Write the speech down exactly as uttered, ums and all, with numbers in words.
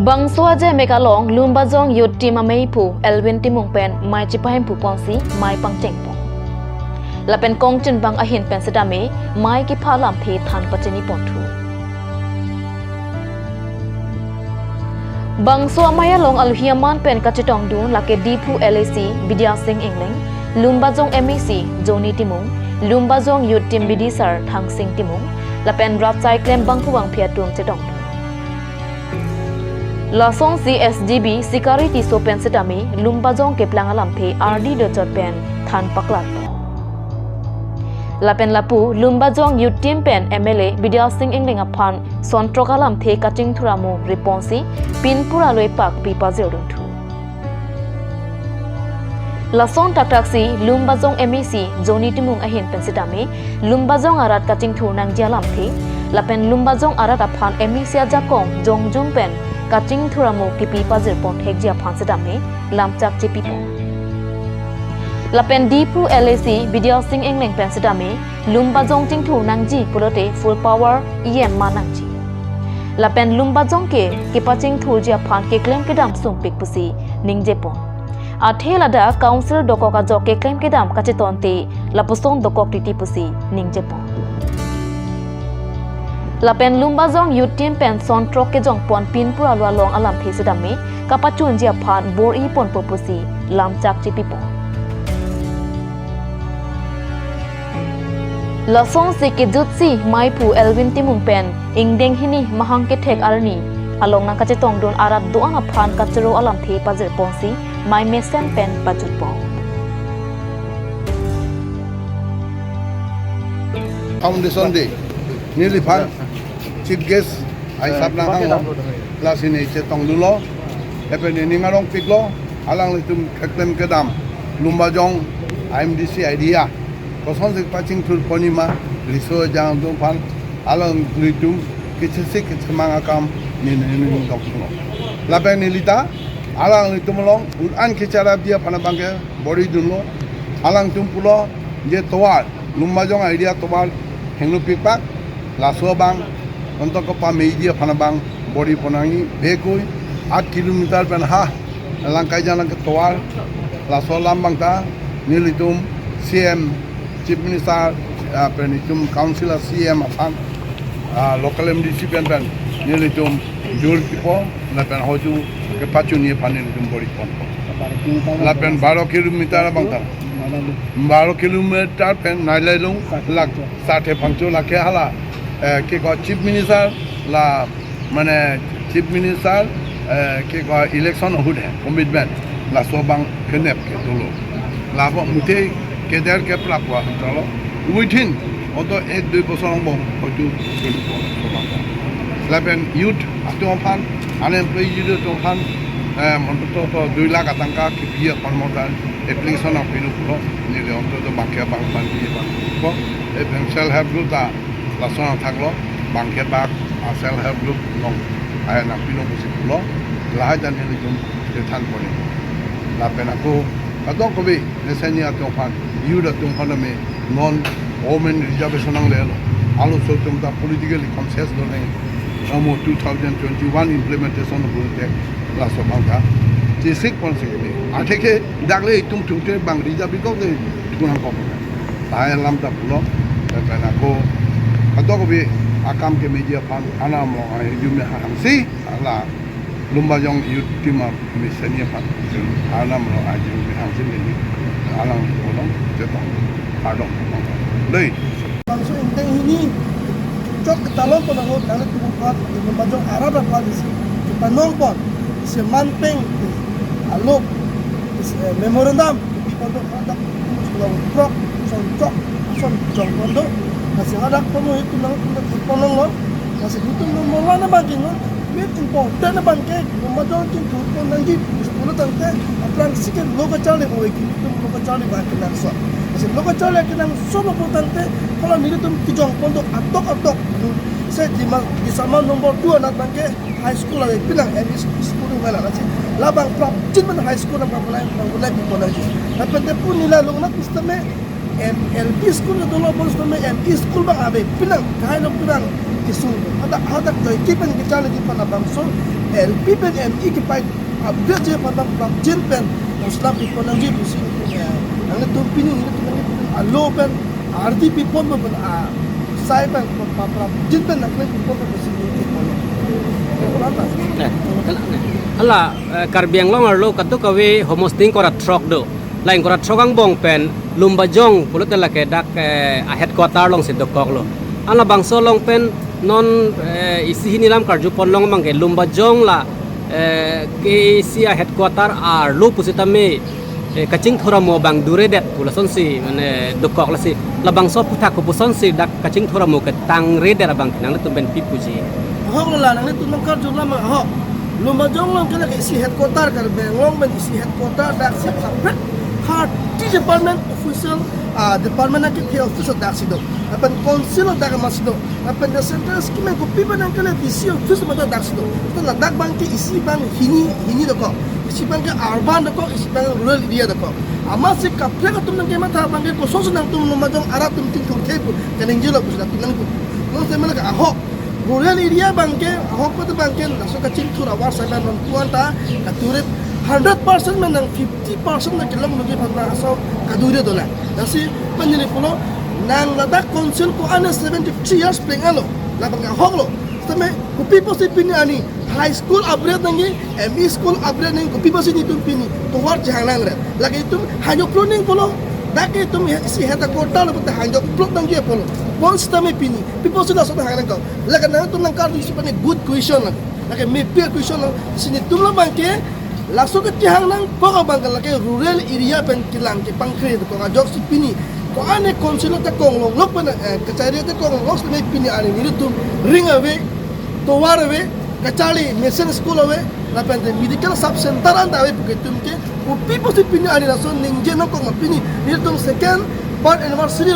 Bangso ajemek along Lumbajong Youth Team ameiphu Elwin Timung pen mei chipahemphu ponsi mei pangchengpon. Lapen kongchinbang ahin pen setame mei kepha alamthe than pachiniponthu. Bangso amei along alohi aman pen kachetongdun lake Diphu L A C Bidya Sing Engleng, Lumbajong M A C Johnny Timung, Lumbajong Youth Team bidisar Thangsing Timung, lapen rat sai klembang kuvang phi atum chetongdun. Lasonsi S G B Sikari Tisso pen setame Lumbajong keplang alamthe ardi dochot pen than paklarpo. Lapen lapu Lumbajong Youth Team pen M L A Bidya Sing Engleng aphan sontrok alamthe kachingthur amo reponsi pinpur aloipak pi pajirdunthu. Lason thakthak si Lumbajong M A C Johnny Timung ahin pen setame Lumbajong arat kachingthur nangji alamthe, lapen Lumbajong arat aphan M A C ajakong jongjum pen kachingthur amo kipi pajirpon thekji aphan setame lamchak chipipon. Lapen Diphu L A C Bidya Sing Engleng pen setame Lumbajong chingthur nangji pulote full power E M ma nangji. Lapen Lumbajong ke kepachingthurji aphan keklem kedam sumpik pusi ningjepon. Athe ladak council dokok ajok keklem kedam kachetonte lapuson dokok titi pusi ningjepon. Lapen Lumbajong Youth Team pen sontrok kejongpon pinpur alo along alamthe setame kapachunji aphan bor-iponpo pusi lamchak chipipon. Lasonsi kejutsi meiphu Elwin Timung pen ingdeng hini mahang kethek arni along nangkachetongdun arat do-an aphan kachoro alamthe pajirponsi mei mesen pen pajutpon. Foundation Day, neliphan Chief Guest aisap nang hanglo, lasi ne chetongdunlo, lapen ne ning arongpiklo, alanglitum keklem kedam, Lumbajong M D C idea, kosonsi pachingthurponji ma, riso jang atum aphan, alanglitum kechesik kechemang akam ne ne ning doklo. Lapen nelita, alanglitum along un-an kecharapji aphan abangke bor-idunlo, alangtum pulo je tovar, Lumbajong area tovar hingno pipak, laso abang, ontok kepameji aphan abang bor-ipon nangji, bekui, aat kilometer pen ha, Langkaijan ke tovar, laso alam abangta, nelitum C M, Chief Minister, ah, pen itum Council a C M aphan, ah, local M D C pen pen, nelitum jur kipo, lapen hoju kepachunji aphan nelitum bor-iponpo. Lapen baro kilometer abangta. Baro kilometer pen Nailelung lak sate phancho lake hala, eh, ke ko Chief Minister la mane Chief Minister, eh, ke ko election ahut he commitment laso abang kenep ke dolo. Labo mute keder ke prapwa hantalo. Within oto ek dui bosor angbong hoju dolo laso abang. Lapen youth atum aphan, unemployed youth atum aphan, eh, monto to dui lakh atangka kipi akormo tan application nangpinon pulo, neli onto to bangke abang aphan pi abang ko, eh, self help group ta lason thaklo, bangke bak a self help group along ai nangpinon pusi pulo, lahai jan nelitum kethanpon. Lapen ako, kadokave, ne seni atum aphan, youth atum aphan me, non women reservation nanglelo. Alo so atum ta politically conscious do nang. Amo two thousand twenty-one implementation of Budget Act laso abangta. Chisik pon sik ni. Atheke dakle itum thumte bang reserve bikok de tunang kok. Lahai alam ta pulo. Lapen ako, kadokave akam kemeji aphan, arnam along arjume hangsi, hala Lumbajong Youth Team a mesen aphan, arnam along arjume hangsi neli alang along chetong, kardom. Dei. Bangso ingdeng hini chok ketalon pon ahut nanglitum aphan, Lumbajong arat aphan isi kepanong pon, isi manpeng alok, isi, eh, memorandum pi pon do, hadak sekolah trok, son trok, son jong pon do. Lasi hadak pon itum nangtum ta thek pon longlo. Lasi itum number one abang ke non, main important abang ke Lumbajong chingthur pon nangji pulo tangte, aphrangsi ke lo kacharli boi ke itum lo kacharli abang kenangsot. Lasi lo kacharli kenangsot lo pon tangte, hala nelitum kejong pon do atok atok. Se Dima, Disama number two anat abang ke high school lake pinang M E school, school ave la, lasi labang prapjin pen high school nang pulai, nang pulai pi pon nangji. Lapen te pu neli along nat pu setame M L P school dolo pon setame M E school abang ave pinang, kahai lo pinang, Kesung. Hadak, hadak joike pen kecharliji aphan labangso L P pen M E kepai upgrade-ji aphan abang prapjin pen hosla pipon nangji pusi, eh, nanglitum pini, nanglitum, nanglitum alo pen ardi pipon pen, ah, sai pen pa, pa, prapjin pen nangkle pipon pen pusi ningje pon. Hala, hala, eh, Karbi Anglong arlo kadokave homosting ingkoi ra throk do. La ingkoi ra throk angbong pen Lumbajong pulote lake dak, eh, a headquarter alongsi dokoklo. An labangso along pen non, eh, isi hini lam karju pon long abangke Lumbajong la, eh, K A A C a headquarter arlo pusitame, eh, kachingthur amo abang duredet pu lasonsi mane dokok lasi. Labangso aphuthak kopuson si dak kachingthur amo ketangredet abangke nanglitum pen pi puji? Ahok lo la, nanglitum nangkarju lam ahok. Lumbajong along ke lake isi headquarter, Karbi Anglong pen isi headquarter, dak si separate thirty department official, ah, department akethe office daksi do. Lapen council dak masi do. Lapen the central scheme kopi pen nangkele D C office mata daksi do. Te ladak abangke isi abang hini, hini dokok. Isi abangke urban dokok, isi abang rural area dokok. Amatsi kaprek atum nangkematha abangke kosonsi nangtum Lumbajong arat atum chingthur the pu kaningje lo pusi latum nangpu. Non se mana ke ahok rural area abangke, ahok pada abangke laso kachingthur avar sadan non puan ta kature hundred percent pen nang fifty percent na kelong nangji aphan laso kadure dolang. Lasi pen neli pulo, nang ladak council ko-an seventy three years pleng alo. Labang ahok lo. Sitame kopi pusi pini arni high school upgrade nangji, M E school upgrade nangji, kopi pusi netum pini tovar chehang nangre? Lake itum hanya upload nangji pulo. Dak ke itum he-, isi headquarter lo pute hanya upload nangji pulo. Bon sitame pini, pi pusi laso hang nangkok? Lake nangtum nangkarju isi pen good question lake. Lake mepik a-question lo. Si netum labangke laso kechehang nangkok abangke lake rural area pen kelang kepangkre dokok ajoksi pini ko-an council ta konglong lok pen, eh, kachari ta konglong lok pen pini arni netum ring ave, tovar ave, kacharli mission school ave, lapen te medical sub center anta ave pu ke itum ke kopi pusi pini arni laso ningje nangkok ma? Pini netum second birth anniversary